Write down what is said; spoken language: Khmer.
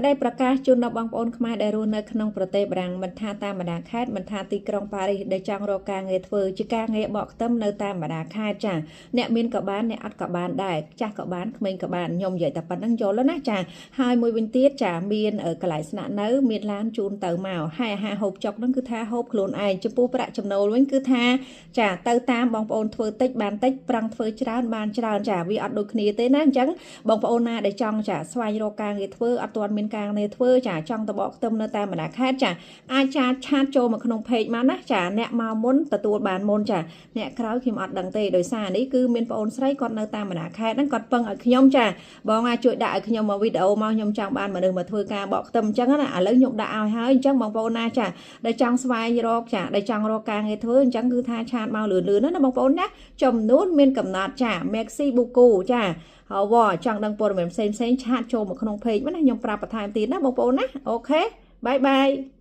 ក្តីប្រកាសជូនដល់បងប្អូនខ្មែរដែលរស់នៅក្នុងប្រទេសបារាំងមិនថាតាមបណ្ដាខេត្តមិនថាទីក្រុងប៉ារីសដែលចង់រកការងារធ្វើជាការងារបកខ្ទឹមនៅតាមបណ្ដាខេត្តចាអ្នកមានក៏បានអ្នកអត់ក៏បានដែរចាស់ក៏បានក្មេងក៏បានខ្ញុំនិយាយតែប៉ុណ្្នឹងយល់แล้วណាចាហើយមួយវិញទៀតចាមានកន្លែងស្នាក់នៅមានឡានជូនទៅមកហើយអាហារហូបចុកហ្នឹងគឺថាហូបខ្លួនឯងចំពោះប្រាក់ចំណូលវិញគឺថាចាទៅតាមបងប្អូនធ្វើតិចបានតិចប្រឹងធ្វើច្រើនបានច្រើនចាវាអត់ដូចគ្នាទេណាអញ្ចឹងបងប្អូនណាដែលចង់ចាស្វែងរកការងារធ្វើអត់ទាន់មានការងារធ្វើចាចង់ទៅបកខ្ទឹមនៅតាមបណ្ដាខេត្តចាអាចចា chat ចូលមកក្នុង page មកណាចាអ្នកមកមុនទទួលបានមុនចាអ្នកក្រោយខ្ញុំអត់ដឹងទេដោយសារនេះគឺមានប្អូនស្រីគាត់នៅតាមបណ្ដាខេត្តហ្នឹងគាត់ពឹងឲ្យខ្ញុំចាបងអាចជួយដាក់ឲ្យខ្ញុំមកវីដេអូមកខ្ញុំចង់បានមនុស្សមកធ្វើការបកខ្ទឹមអញ្ចឹងណាឥឡូវខ្ញុំដាក់ឲ្យហើយអញ្ចឹងបងប្អូនណាចាដែលចង់ស្វែងរកចាដែលចង់រកការងារធ្វើអញ្ចឹងគឺថា chat មកលឿនលឿនណាបងប្អូនណាចំនួនមានកំណត់ចា Merci beaucoup ចាហើយវចង់ដឹងព័ត៌មានផ្សេងផ្សេង chat ចូលមកក្នុង page មកណាខ្ញុំប្រាប់បន្ថែមទៀតណាបងប្អូនណាOK bye bye.